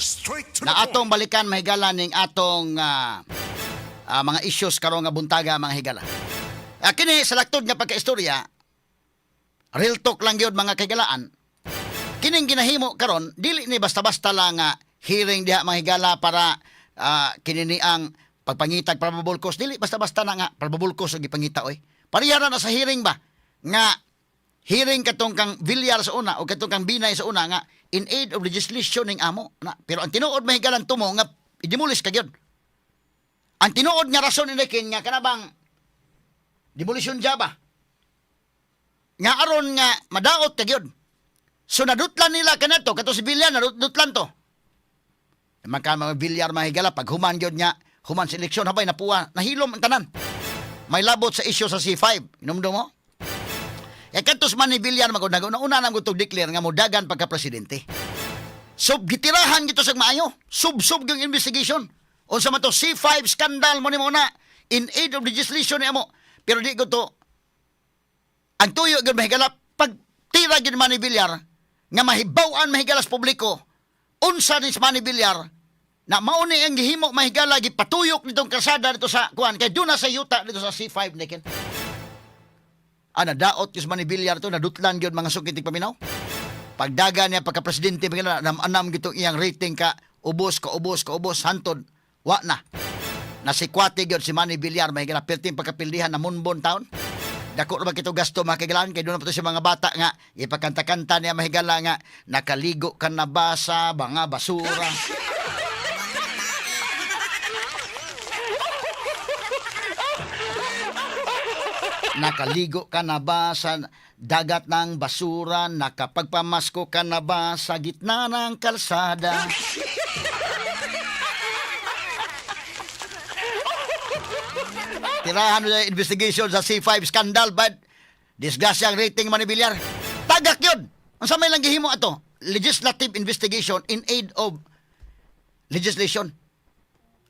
Straight to Na the atong point. balikan, mahigala, ning atong mga issues karon nga buntaga, mga higala. Kini sa laktod nga pagkaistorya, real talk lang gyud, mga kahigalaan. Kining ginahimo karon dili ni basta-basta lang nga hearing diha, mga higala, para kini ni ang pagpangitag probable cause, dili basta-basta na nga probable cause ang gipangita oy. Pareha ra na sa hearing ba nga hearing katong kang Villar sa una o katong kang Binay sa una nga in aid of legislation ning amo na, pero ang tinuod, mahigalan, tumo nga i-demolish ka gyud. Ang tinuod nga rason ni kin nga kanabang demolition jaba nga aron nga madaot ka gyud. So nadutlan nila kanato kato si Villar, nadutlan to. Magka mga Villar, mahigala, pag human gyud nga human sa eleksyon, habay napuwa, nahilom ang tanan. May labot sa issue sa C5, inumdum mo. E kantos man ni Villar magud una una nang gutog declare nga modagan pagka presidente. So gitirahan gito sa maayo, sub-sub yung investigation. Unsa man to C5 scandal mo ni mo na in aid of legislation ni amo. Pero di ko to ang tuyo gyud, mahigala, pag tira gyud man ni Villar nga mahibaw-an, mahigala, sa publiko unsa ni Manny Villar na mao ni ang gihimo, mahigala, gipatuyok nitong kalsada dito sa kuan kay duna sa yuta dito sa C5 niken. Nadaot yung Manny Villar to, nadutlan gyud, mga sukit paminaw. Pagdaga niya pagka presidente, mahigala, nam-anam gitong iyang rating ka ubos ka ubos ka ubos hantod wa na. Nasikwate gyud si Manny Villar, mahigala, perting pagkapildihan na munbon taon. Dako ra ba kito gasto, mga kahigalaan, kay doon na pa to sa mga bata nga ipakanta-kanta niya, mahigala, nga nakaligo ka na ba sa mga basura. Nakaligo ka na ba sa dagat ng basura? Nakapagpamasko ka na ba sa gitna ng kalsada? Tirahan mo sa investigation sa C5 scandal, but disgrasya ang rating Manny Villar. Tagak yun! Ang sa may lang gihimo ato, legislative investigation in aid of legislation.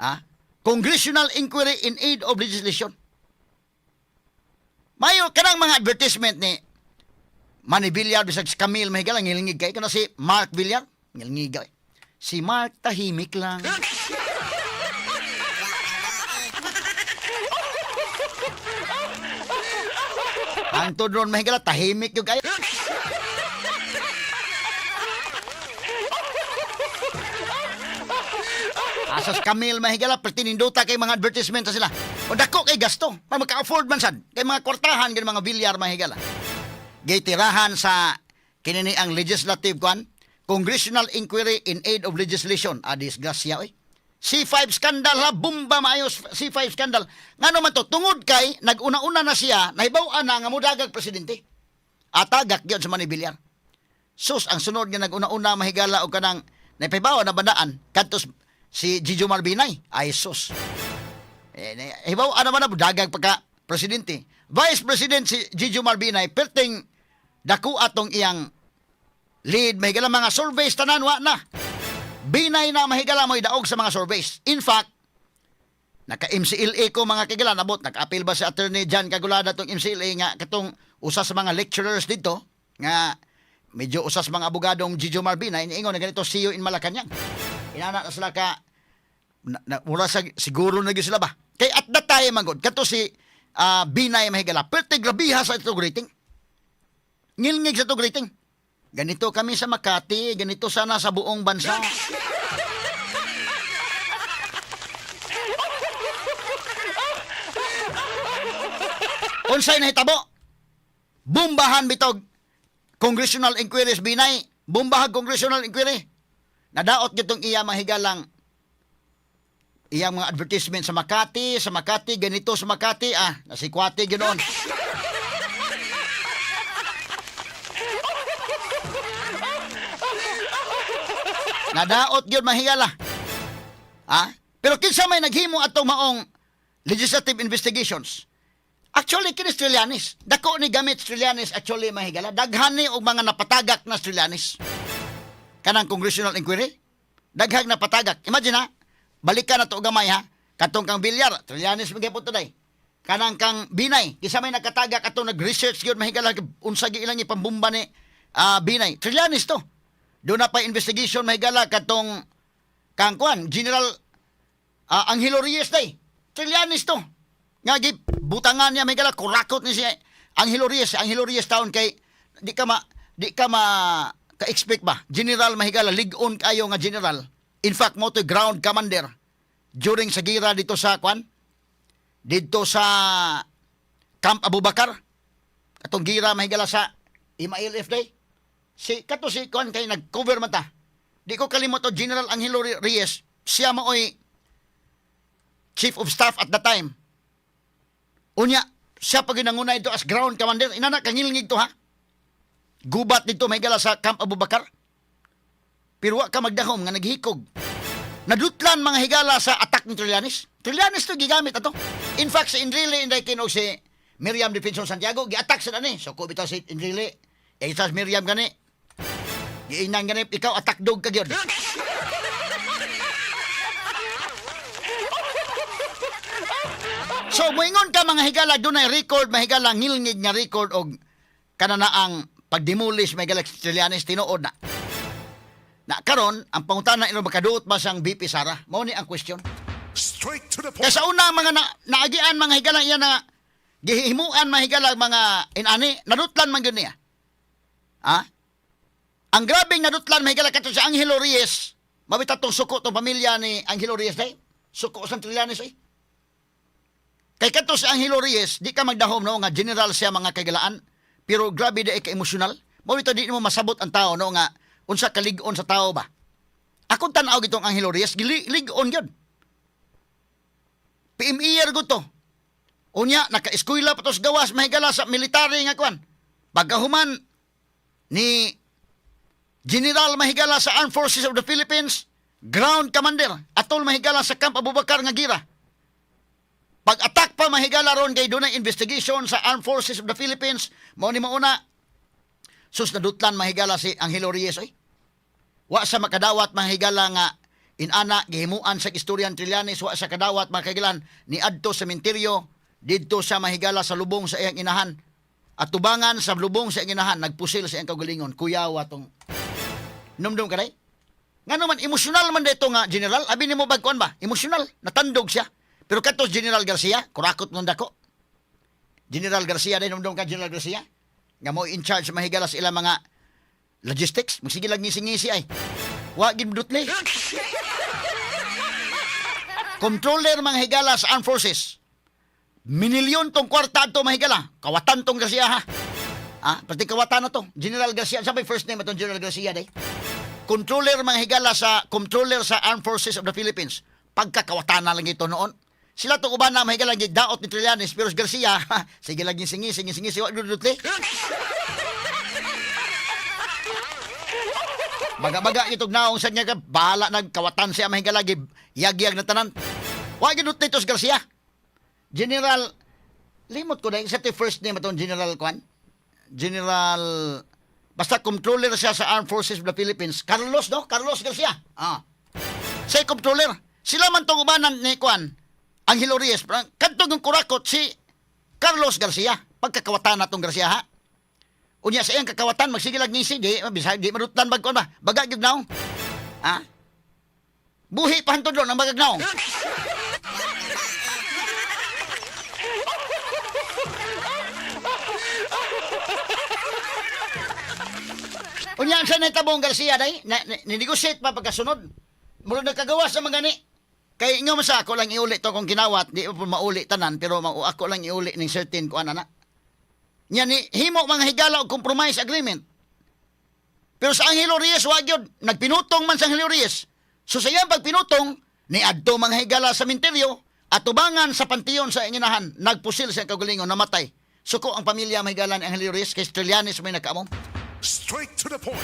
Ha? Congressional inquiry in aid of legislation. Mayo kanang mga advertisement ni Manny Villar bisag si Camille, mahigala, ngilngig kay kana si Mark Villar, ngilngig kay. Si Mark tahimik lang. Ang ron, mahigala, tahimik yung kayo. Asas Camille, mahigala, pertininduta kay mga advertisement sa sila. O dako kay gasto, pa maka-afford man sad. Kay mga kwartahan gid mga Villar, mahigala. Gitirahan sa kinini ang legislative kwan, Congressional Inquiry in Aid of Legislation. Ah, disgrasya oy. C5 scandal ha, bomba maayos C5 scandal. Ngano man to, tungod kay nag-una-una na siya, nahibaw-an na nga mudagag presidente. Atagak gyud sa Manny Villar. Sus, ang sunod nga nag-una-una, mahigala, og kanang nahibaw na bandaan kadtos si Jejomar Binay. Ay sus. Eh, hibaw ano man na dagag pagka presidente. Vice President si Jejomar Binay, perting dako atong iyang lead, mahigala, mga surveys tanan wa na. Binay na, mahigala, mo daog sa mga surveys. In fact, naka-MCLA ko, mga kigala, nabot, naka-appeal ba si Attorney John Kagulada tong MCLA nga katong usa sa mga lecturers dito nga medyo usa sa mga abogadong Jejomar Binay, niingon na ganito, "See you in Malacanang." Inana na sila ka na, mura sa siguro na gyud sila ba. Kay at that time man gud kato si Binay, mahigala, perti grabiha sa itong rating. Ngilngig sa itong rating. Ganito kami sa Makati, ganito sana sa buong bansa. Unsay nahitabo? Bumbahan bitog congressional inquiries Binay, bumbahag congressional inquiry. Nadaot gitong iya, mahigalang, iyang mga advertisement sa Makati, ganito sa Makati, nasikwate ginoon. Nadaot gyud, mahigala. Ah? Pero kinsa may naghimo atong maong legislative investigations? Actually, kini Trillanes. Dako ni gamit Trillanes actually, mahigala. Daghan ni og mga napatagak na Trillanes. Kanang congressional inquiry. Daghang napatagak. Imagine ha, balikan na to gamay ha. Katong kang Villar, Trillanes magyapon today. Kanang kang Binay, kinsa may nakatagak atong nag-research gyud, mahigala, unsa gyud ilang ipambumba ni Binay. Trillanes to. Doon na pa investigation, mahigala, katong Kang kuan, General Angelo Reyes day. Trillanes to. Nga gi butangan niya, may gala kurakot ni si Angelo Reyes, Angelo Reyes taon kay di ka ma ka-expect ba? General, mahigala, lig-on kayo nga general. In fact, mao to ground commander during sa gira dito sa kwan, dito sa Camp Abubakar. Katong gira, mahigala, sa MILF day. Si kato si kwan kay nag-cover man ta. Di ko kalimot o General Angelo Reyes, siya maoy chief of staff at the time. Unya, siya pa ginanguna ito as ground commander. Inana kangilngig to ha. Gubat dito, mahigala, sa Camp Abubakar. Pero wa ka magdahom nga naghikog. Nadutlan, mga higala, sa attack ni Trillanes. Trillanes to gigamit ato. In fact, si Enrile inday kinog si Miriam Defensor Santiago, gi-attack sa ni. So ko bitaw si Enrile, eh sa Miriam gani. Giingnan gani, "Ikaw, attack dog ka gyud." So moingon ka, mga higala, dunay record, mahigala, ngilngig nga record og kananaang pagdemolish, mahigala, si Trillanes, tinuod na. Na karon ang pangutana ino, makaduot ba siyang VP Sara? Mao ni ang question. Straight to the Kaya point. sa una mga naagian, mga higala, iya na gihimuan, mahigala, mga inani, nadutlan man gyud niya. Ha? Ang grabeng nadutlan, mahigala, kato si Angelo Reyes, mabita tong suko tong pamilya ni Angelo Reyes day. Suko sa Trillanes ay. Kay kato si Angelo Reyes, di ka magdahom no nga general siya, mga kagalaan, pero grabe di ka emosyonal. Mao bitaw di mo masabot ang tao no nga unsa kalig-on sa tao ba. Akong tan-aw gitong Angelo Reyes, lig-on gyud. PMEer gud to. Unya, naka-eskwela pa to sa gawas, mahigala, sa military nga kwan. Pagkahuman ni General, mahigala, sa Armed Forces of the Philippines, ground commander, atol, mahigala, sa Camp Abubakar nga gira. Pag-attack pa, mahigala, ron kay dunay investigation sa Armed Forces of the Philippines, mao ni mauna. Sus, nadutlan, mahigala, si Angelo Reyes ay. Wa sa makadawat, mahigala, nga inana gihimuan sa istoryan Trillanes, wa sa kadawat, mga kagilan, ni adto sa sementeryo didto sa, mahigala, sa lubong sa iyang inahan. At tubangan sa lubong sa iyang inahan, nagpusil sa iyang kaugalingon. Kuyawa tong numdum ka day. Ngano man emosyonal man dito nga general, abi nimo bagkuan ba? Emosyonal, natandog siya. Pero kato General Garcia, kurakot nung dako. General Garcia day, numdum ka General Garcia? Nga mo in charge, mahigala, sa ilang mga logistics, magsige lang ngisi-ngisi ay. Wa gid dutli. Controller, mga higala, sa Armed Forces. Minilyon tong kwarta ato, mahigala. Kawatan tong Garcia ha. Ah, pati kawatan na to. General Garcia, sabi first name atong General Garcia day. Controller, mga higala, sa controller sa Armed Forces of the Philippines. Pagkakawatan na lang ito noon. Sila tong uban na, mahigala, daot ni Trillanes, pero si Garcia, sige lang singi, singi, singi, singi, dudutli. Baga-baga itog naong sa niya ka, bahala nagkawatan siya, mahigala, yag-yag na tanan. Wa gid dutli to si Garcia. General, limot ko na, sa first name atong General Kwan. General, basta controller siya sa Armed Forces of the Philippines. Carlos, no? Carlos Garcia. Ah. Siya controller. Sila man tong ubanan ni Kwan, Angelo Reyes. Kadtong yung kurakot si Carlos Garcia. Pagkakawatan na tong Garcia, ha? Unya sa iyang kakawatan, magsige lang ngisi, di, bisag, di marutlan bag ba? Baga gyud naong. Ha? Buhi pa hantod ron ang bagag naong. Unya sa nahitabong Garcia day, na, ni-negotiate pa pagkasunod. Murag nagkagawa sa mga ni. Kay ingon man sa ako lang iuli to kung kinawat, di pa mauli tanan, pero ako lang iuli ning certain kuan ana. Nya ni himo, mga higala, og compromise agreement. Pero sa Angelo Reyes wa gyud, nagpinutong man sa Angelo Reyes. So sa iyang pagpinutong, ni adto, mga higala, sa sementeryo at tubangan sa panteon sa inginahan, nagpusil sa kaugalingon, namatay. Suko ang pamilya, mahigala, ni Angelo Reyes kay Trillanes may nakaamong. Straight to the point.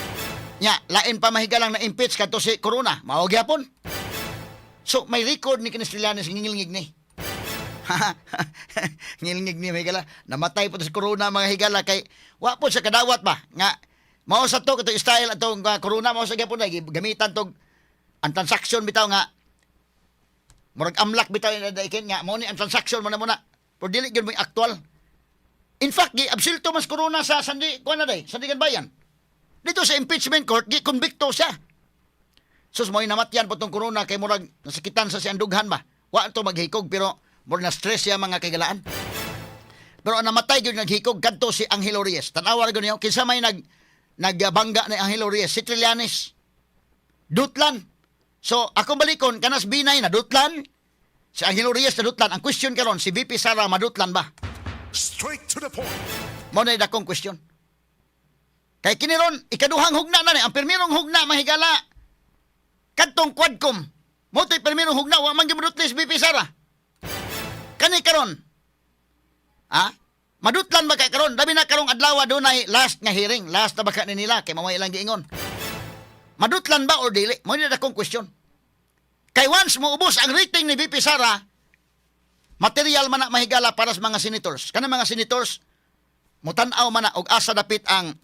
Nya, lain pa mahigalang na impeach kadto si Corona, mao gyapon. So may record ni kini Trillanes, ngilngig ni. Ngilngig ni, mahigala. Namatay po to si Corona, mga higala, kay wa po sa kadawat ba nga mao sa to kato style atong Corona, mao sa gyapon na gamitan tog ang transaction bitaw nga murag amlak bitaw na daikin nga mao ni ang transaction mo na muna. Pero dili gyud mo aktual. In fact, gi absulto mas Corona sa Sandi kuan na day, Sandiganbayan. Dito sa impeachment court, gi convicto siya. Sus, mo'y namatyan po tong corona kay murag nasakitan sa siyang dughan ba. Wa to maghikog pero murag na stress siya, mga kahigalaan. Pero ang namatay gyud naghikog kadto si Angelo Reyes. Tan-awa ra gyud niyo kinsa may nagbangga ni Angelo Reyes, si Trillanes. Dutlan. So, akong balikon kanas Binay na dutlan. Si Angelo Reyes na dutlan. Ang question karon, si VP Sara madutlan ba? Straight to the point. Mao na dakong question. Kay kini ron, ikaduhang hugna na ni, ang pirmirong hugna, mahigala, kadtong Quadcom. Mao to'y pirmirong hugna, wa man gyud madutli si VP Sara. Kani karon. Ha? Madutlan ba kay karon? Labi na karong adlaw dunay last nga hearing, last na ba ka ni nila kay mamay ilang giingon. Madutlan ba or dili? Mao ni dakong question. Kay once moubos ang rating ni VP Sara, material man na, mahigala, para sa mga senators. Kana mga senators, mutan-aw man na og asa dapit ang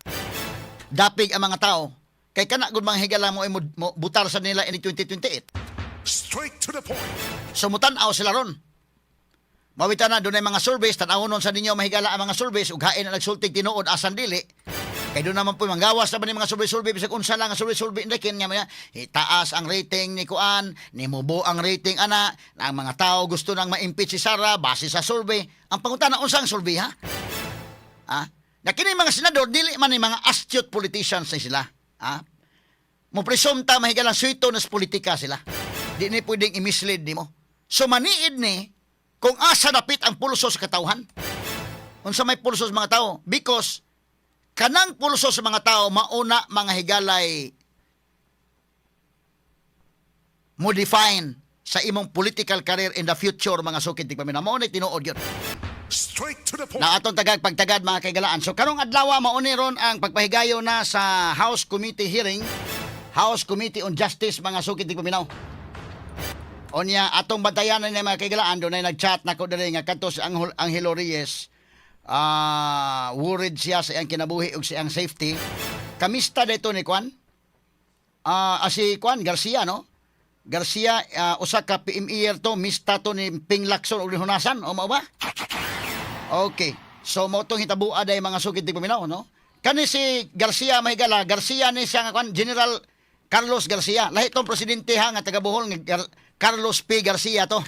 dapig ang mga tao. Kay kana gud, mga higala, mo, mo butar sa nila in 2028. Straight to the point. So mutan-aw sila ron. Mawita na dunay mga surveys, tan-awon nun sa ninyo, mahigala, ang mga surveys ug hain na nagsultig tinuod asan dili. Kay doon naman po manggawas na ba ni mga survey-survey, bisag unsa lang ang survey-survey indakin nga mga taas ang rating ni kuan, ni mubo ang rating ana, na ang mga tao gusto nang ma-impeach si Sara base sa survey. Ang pangutana, unsang survey, ha? Ha? Na kini mga senador dili man ni mga astute politicians ni sila. Ha? Mo presume ta, mahigalang, suito na sa politika sila. Di ni pwedeng i-mislead nimo. So maniid ni kung asa dapit ang pulso sa katawhan. Unsa may pulso sa mga tao? Because kanang pulso sa mga tao mauna, mga higalay, mo define sa imong political career in the future, mga sukid tigpaminaw. Mao ni tinuod yun. Straight to the point. Na atong tagag pagtagad, mga kaigalaan. So karong adlaw mauni ron ang pagpahigayon na sa House Committee hearing, House Committee on Justice, mga sukid tigpaminaw. Unya atong bantayanan ni, mga kaigalaan, dunay nag-chat nako diri nga kadto si Angelo Reyes, worried siya sa iyang kinabuhi ug sa iyang safety. Kamista dito ni Kwan? Si Kwan Garcia, no? Garcia, usa ka PMEer to, mista to ni Ping Lacson ug ni Honasan, o mao ba? Okay. So mo tong hitabua day, mga sukid tigpaminaw, no? Kani si Garcia, mahigala, Garcia ni siya nga kwan, General Carlos Garcia. Lahi tong presidente ha nga taga Bohol nga Carlos P. Garcia to.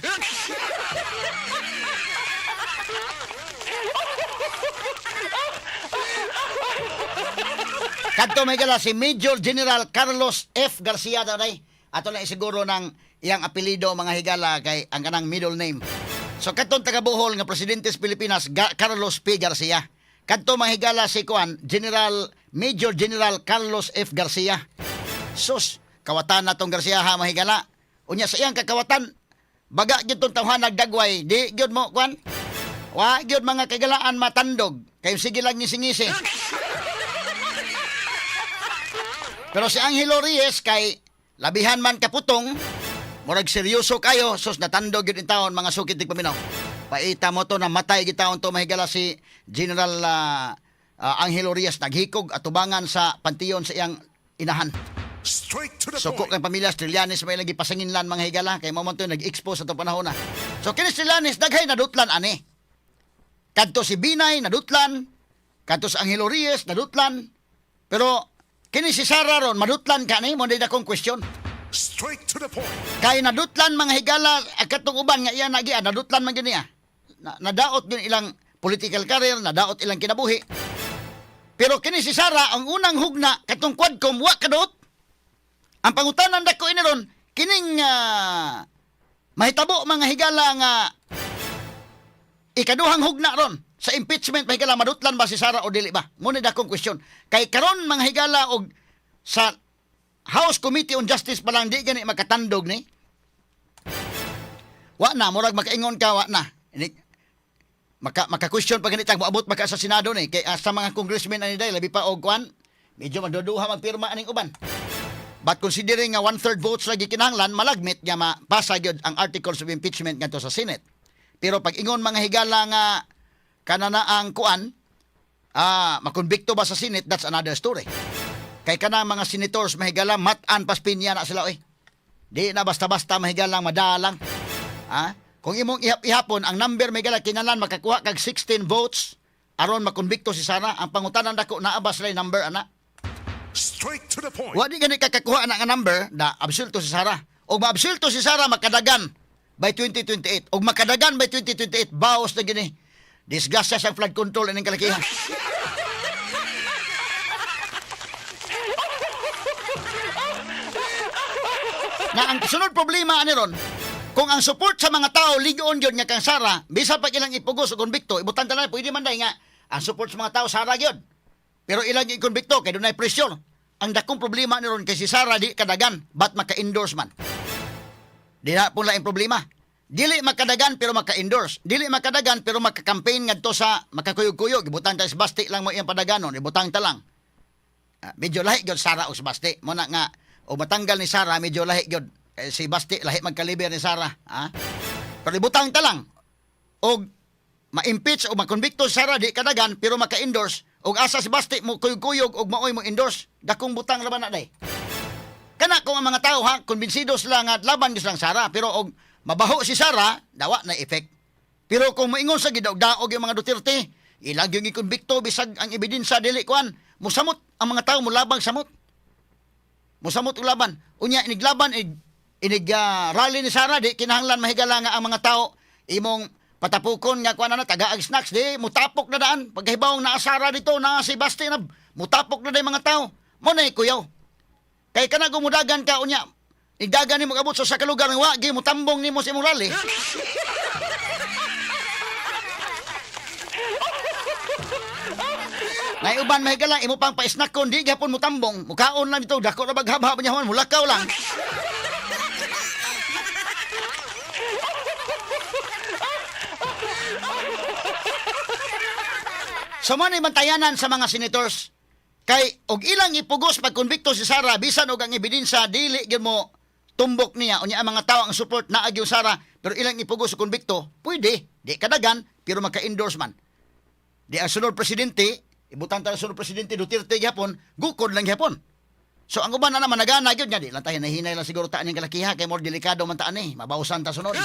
Kadto, mahigala, si Major General Carlos F. Garcia daw day. Ato na isiguro ng iyang apelyido, mga higala, kay ang kanang middle name. So kadtong taga Bohol nga presidente sa Pilipinas, Carlos P. Garcia. Kadto, mga higala, si kuan General Major General Carlos F. Garcia. Sus, kawatan na tong Garcia ha, mahigala. Unya sa iyang kakawatan, baga gyud tong tawhan nagdagway, di gyud mo kuan. Wa gyud, mga kaigalaan, matandog. Kay sige lang ngisi-ngisi. Pero si Angelo Reyes kay labihan man kaputong, murag seryoso kayo, sus, natandog yun taon, mga sukit tigpaminaw. Paita mo to na matay gitawon to, mahigala, si General Angelo Reyes naghikog atubangan sa pantiyon sa iyang inahan. Straight to the Suko point. kang pamilya Trillanes may lagi pasanginlan, mga higala, kay mo man to nag-expose sa itong panahon na. So kini si Trillanes daghay nadutlan ani. Kadto si Binay nadutlan, kadto si Angelo Reyes nadutlan. Pero kini si Sara ron madutlan ka ni mo akong question. Straight to the point. Kay nadutlan, mga higala, katong uban nga iya nagian nadutlan man gyud niya. Nadaot gyud ilang political career, nadaot ilang kinabuhi. Pero kini si Sara, ang unang hugna katong Quadcom, wa kadot. Ang pangutanan dako ini ron, kining mahitabo, mga higala, nga ikaduhang hugna ron sa impeachment, mga higala, madutlan ba si Sara o dili ba? Muna dakong question. Kay karon, mga higala, og sa House Committee on Justice pa lang di gani makatandog ni. Wa na, murag makaingon ka, wa na. Maka maka-question pa ganita, moabot maka sa Senado ni kay sa mga congressmen ani day labi pa og kwan, medyo magduduha magpirma aning uban. But considering nga one-third votes lagi kinahanglan, malagmit nga mapasa gyud ang articles of impeachment ngadto sa Senate. Pero pag ingon, mga higala, nga kanana ang kuan, makonbikto ba sa Senate, that's another story. Kay kana mga senators, mahigala, mat-an pas pinya na sila oy. Di na basta-basta, mahigalang, madalang. Ha? Kung imong ihap-ihapon ang number, mahigala, kinahanglan makakuha kag 16 votes aron makonbikto si Sara. Ang pangutanan dako, naa ba sila number ana? Straight to the point. Wa di gani kakakuha na nga number na absulto si Sara. Og maabsulto si Sara, makadagan by 2028. Og makadagan by 2028, baos na gini. Disgrasya sa flood control ining kalakihan. Na ang sunod problema ani ron, kung ang support sa mga tao ligon gyud nga kang Sara, bisa pag ilang ipugos o konbikto, ibutan tanan pwede man dai nga ang support sa mga tao Sara gyud. Pero ilang ikonbikto kay dunay pressure. Ang dakong problema ni ron kay si Sara di kadagan, but maka-endorse man. Di na po laing problema. Dili makadagan pero maka-endorse. Dili makadagan pero maka-campaign ngadto sa makakuyog-kuyog. Ibutang ta sa Basti lang mo iyang padaganon, ibutang ta lang. Ah, medyo lahi gyud Sara og si Basti. Mo na nga o matanggal ni Sara, medyo lahi gyud. Eh, si Basti lahi magkaliber ni Sara, ha? Pero ibutang ta lang og ma-impeach o makonbikto si Sara di kadagan pero maka-endorse og asa si Basti mo kuyog-kuyog og maoy mo endorse, dakong butang laban na day. Kana kung ang mga tao ha, kumbinsido sila nga laban gyud silang Sara, pero og mabaho si Sara, dawa na effect. Pero kung moingon sa gidaog-daog yung mga Duterte, ilang yung ikonbikto bisag ang ebidensya dili kuan, musamot ang mga tao, mulabang samot. Musamot og laban. Unya iniglaban inig rally ni Sara, di kinahanglan mahigala nga ang mga tao imong patapukon nga kuan na tagaag snacks, di mutapok na daan pagkahibawong naa Sara dito, naa si Basti na, mutapok na day mga tao mo na kuyaw. Kay kana gumudagan ka, unya igdagan nimo abot sa kalugar nga wa gi mutambong nimo sa imong rally. Nay uban mahigala imo pang pa-snack kon di gyapon mutambong, mukaon lang dito, dako ra baghabhab niya, mulakaw lang. So mo ni bantayanan sa mga senators kay og ilang ipugos pagkonbikto si Sara bisan og ang ebidensya dili gyud mo tumbok niya, unya ang mga tao ang support naa gyud Sara, pero ilang ipugos og konbikto, pwede di kadagan pero maka-endorse man. Di ang sunod presidente, ibutan ta ang sunod presidente Duterte gyapon, gukod lang gyapon. So ang uban na naman nagana gyud nga di lang tayo nahinay lang siguro taan yung kalakiha kay more delikado man taan eh, mabawsan ta sunod.